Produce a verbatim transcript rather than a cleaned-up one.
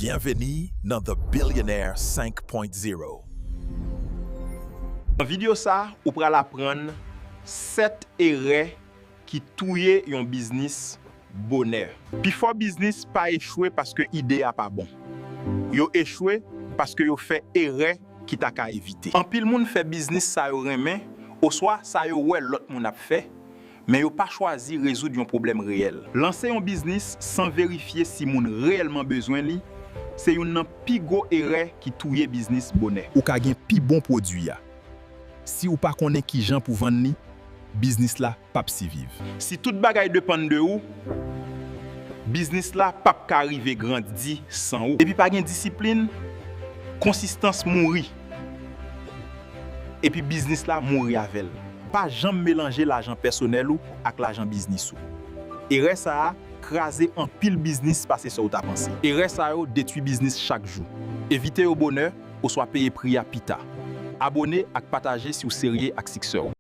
Byenveni nan The Billionaire cinq point zéro. Nan videyo sa, ou pral aprann sèt erè ki touye yon biznis bonè. Pifò biznis pa echwe paske ide a pa bon. Yo echwe paske yo fè erè ki ta ka evite. Anpil moun fè biznis sa yo renmen oswa sa yo wè lòt moun ap fè, men yo pa chwazi rezoud yon pwoblèm reyèl. Lanse yon biznis san verifye si moun reyèlman bezwen li, se youn nan pi gwo erè ki touye biznis bonè. Ou ka gen pi bon pwodui a. Si ou pa konnen kijan pou vann li, biznis la p ap siviv. Si tout bagay depann de ou, biznis la p ap ka rive grandi san ou. Epi pa gen disiplin, konsistans mouri. Epi biznis la mouri avè l. Pa janm melanje lajan pèsonèl ou ak lajan biznis ou. Erè sa a kraze anpil biznis pase sa w ta panse. Erè sa yo detwi biznis chak jou. Evite yo bonè oswa peye pri a pita. Abone ak pataje si w serye ak siksè w.